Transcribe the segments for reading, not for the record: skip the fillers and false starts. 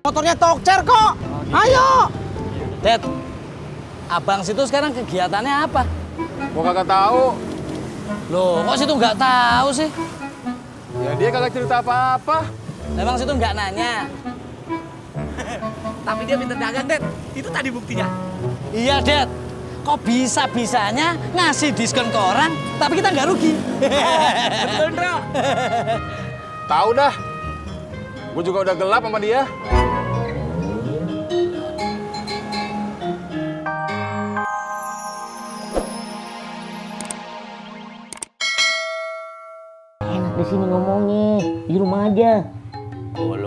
Motornya tokcer kok. Ayo. Dad, abang situ sekarang kegiatannya apa? Gua kagak tahu. Loh, kok situ nggak tahu sih? Ya dia kagak cerita apa-apa. Emang situ nggak nanya? Tapi dia pinter dagang, Dad. Itu tadi buktinya. Iya, Dad. Kok bisa-bisanya ngasih diskon ke orang, tapi kita nggak rugi? Betul, Bro. Tahu dah. Gua juga udah gelap sama dia. Enak di sini ngomongnya, di rumah aja.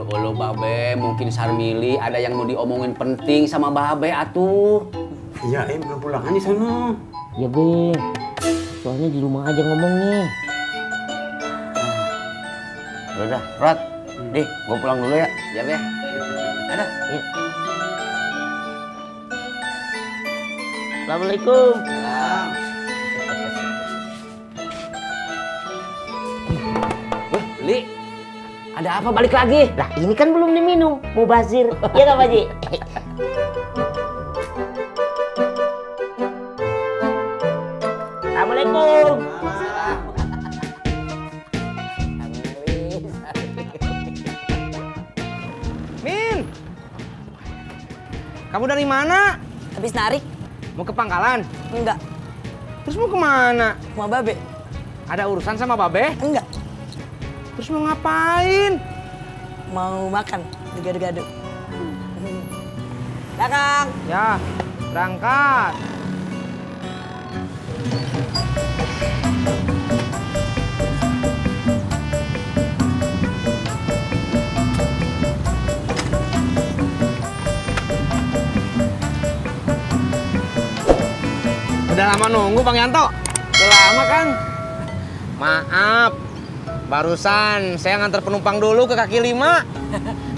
Olo Babe, mungkin Sarmili ada yang mau diomongin penting sama Babe atuh. Iya, belum pulang di sana. Ya be, soalnya di rumah aja ngomongnya. Udah, Rod. Dih, gua pulang dulu ya. Ya, Be. Ada. Ya. Assalamualaikum. Li, ada apa balik lagi? Lah ini kan belum diminum, mau bazir. Ya nggak Pak Haji? Assalamualaikum. Min, kamu dari mana? Habis narik? Mau ke Pangkalan? Enggak. Terus mau kemana? Mau Babe? Ada urusan sama Babe? Enggak. Terus mau ngapain? Mau makan di gado-gado. Dah, Kang. Ya, berangkat. Udah lama nunggu Bang Yanto? Udah lama kan? Maaf, barusan saya nganter penumpang dulu ke kaki lima.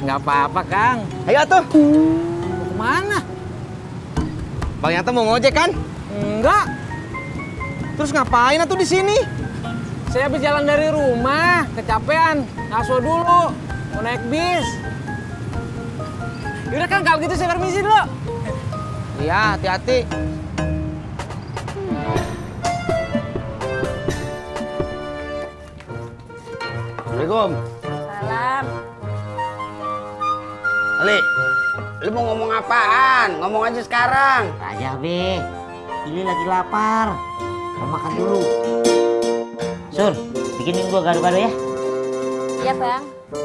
Nggak apa-apa Kang. Ayo tuh. Mau kemana? Bang Yanto mau ngojek kan? Enggak. Terus ngapain atuh di sini? Saya habis jalan dari rumah, kecapean, ngaso dulu, mau naik bis. Yaudah Kang, kalau gitu saya permisi dulu. Iya, hati-hati. Assalamualaikum. Salam. Ali, lu mau ngomong apaan? Ngomong aja sekarang. Aja be, ini lagi lapar. Mau makan dulu. Sur, bikinin gua gado-gado ya. Iya, Bang.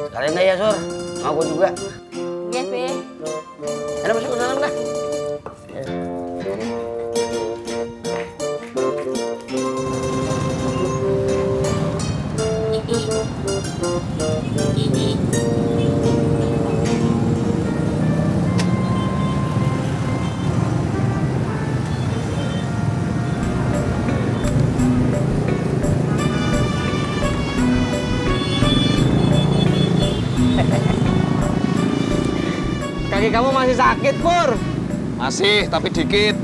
Sekalian dah ya, Sur. Mau gua juga. Iya, Be. Ada masuk ke dalam dah. Kaki kamu masih sakit, Pur? Masih, tapi dikit.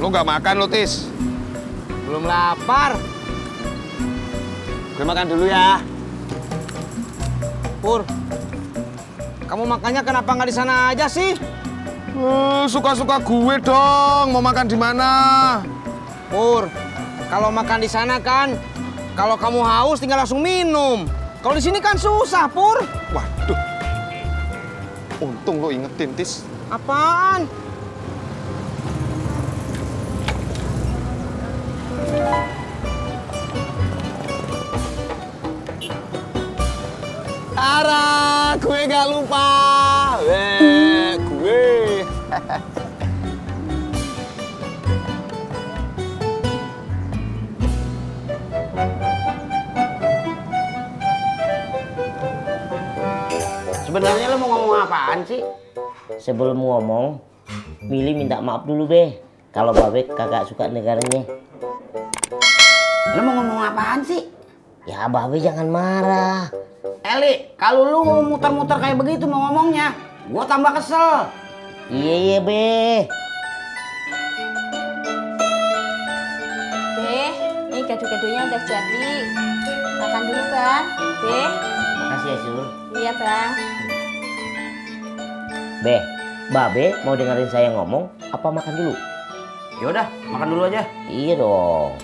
Lu nggak makan lu, Tis? Belum lapar. Gue makan dulu ya. Pur, kamu makannya kenapa nggak di sana aja sih? Suka-suka gue dong. Mau makan di mana? Pur, kalau makan di sana kan, kalau kamu haus tinggal langsung minum. Kalau di sini kan susah, Pur. Waduh. Untung lo ingetin, Tis. Apaan? Ara, gue gak lupa. Gue. Sebenarnya lu mau ngomong apaan sih? Sebelum ngomong, Mili minta maaf dulu be. Kalau Babe kagak suka negaranya. Lu mau ngomong apaan sih? Ya Babe jangan marah. Eli, kalau lu muter-muter kayak begitu mau ngomongnya, gua tambah kesel. Iya be. Be, ini gado-gadonya udah jadi. Makan dulu, Bang. Be. Makasih ya, Sur. Iya, Bang. Be, Babe mau dengerin saya ngomong apa makan dulu? Yaudah, makan dulu aja. Iya dong.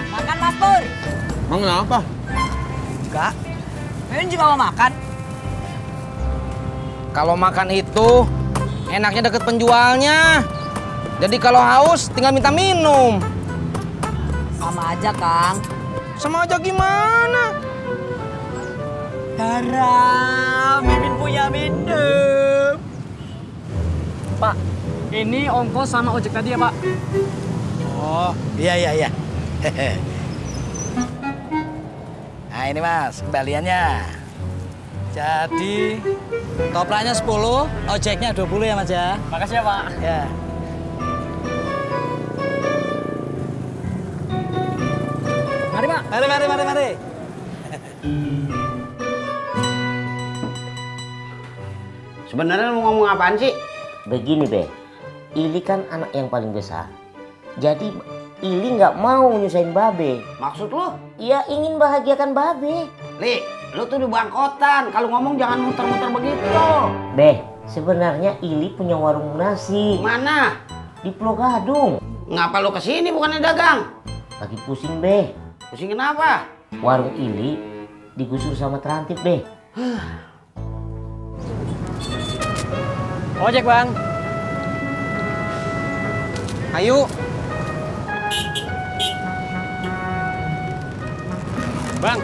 Makan, Mas Pur. Emang kenapa? Enggak. Ini juga mau makan. Kalau makan itu enaknya deket penjualnya. Jadi kalau haus tinggal minta minum. Sama aja, Kang. Sama aja gimana? Garam, Mimin punya minum. Pak, ini ongkos sama ojek tadi ya, Pak? Oh, iya. Nah, ini Mas, kembaliannya. Jadi, topraknya 10, ojeknya 20 ya Mas ya. Makasih ya, Pak. Ya. Mari, Pak. Mari. Sebenarnya mau ngomong apaan sih? Begini, Be. Ili kan anak yang paling besar. Jadi Ili nggak mau nyusahin Babe. Maksud lo? Ia ingin bahagiakan Babe. Li, lo tuh di bangkotan. Kalau ngomong jangan muter-muter begitu. Be, sebenarnya Ili punya warung nasi Mana? di Pulau Gadung. Ngapa lo kesini bukannya dagang? Lagi pusing, Be. Pusing kenapa? Warung Ili digusur sama terantip, Be. Ojek, Bang. Ayo. Bang,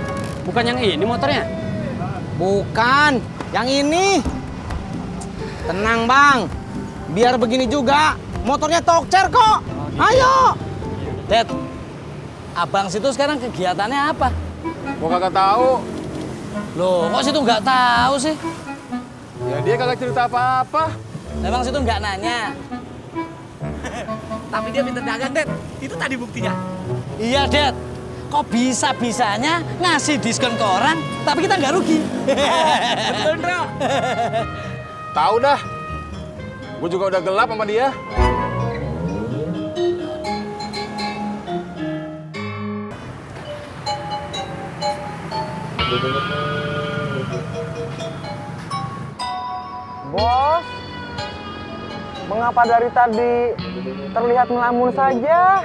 bukan yang ini motornya? Bukan, yang ini. Tenang, Bang. Biar begini juga, motornya tokcer kok. Ayo. Dad, abang situ sekarang kegiatannya apa? Gua kagak tahu. Loh, kok situ nggak tahu sih? Ya dia kagak cerita apa-apa. Emang situ nggak nanya? Tapi dia pinter dagang, Dad. Itu tadi buktinya. Iya, Dad. Kok bisa-bisanya ngasih diskon ke orang, tapi kita nggak rugi? Betul, Bro. Tahu dah. Gua juga udah gelap sama dia. Bos, mengapa dari tadi terlihat melamun saja?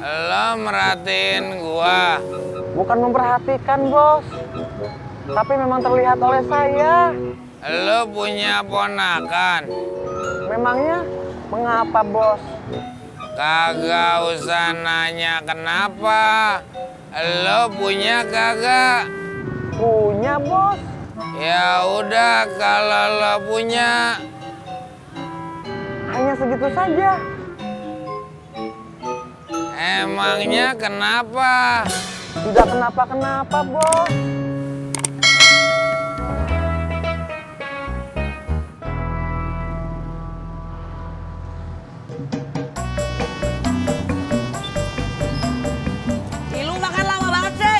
Lo merhatiin gua. Bukan memperhatikan, Bos. Tapi memang terlihat oleh saya. Lo punya ponakan. Memangnya mengapa, Bos? Kagak usah nanya kenapa. Lo punya kagak? Punya, Bos. Ya udah kalau lo punya. Hanya segitu saja. Emangnya kenapa? Tidak kenapa-kenapa, Bos. Lu makan lama banget sih.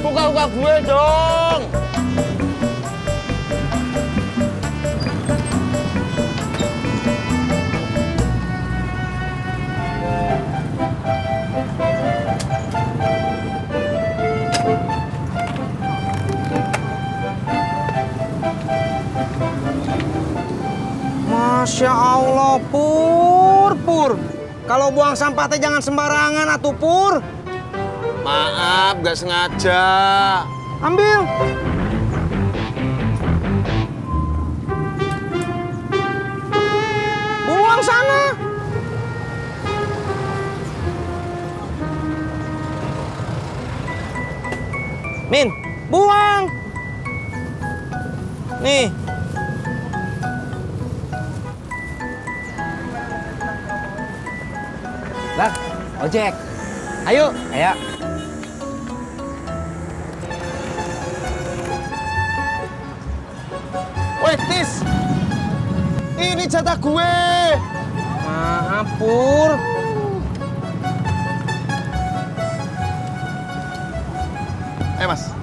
Buka-buka gue dong. Masya Allah, Pur. Kalau buang sampah teh jangan sembarangan atuh, Pur. Maaf, gak sengaja. Ambil. Buang sana. Min, buang. Nih. Bang, ojek. Ayo. Woi, Tis. Ini jatah gue. Maaf, Pur. Mas.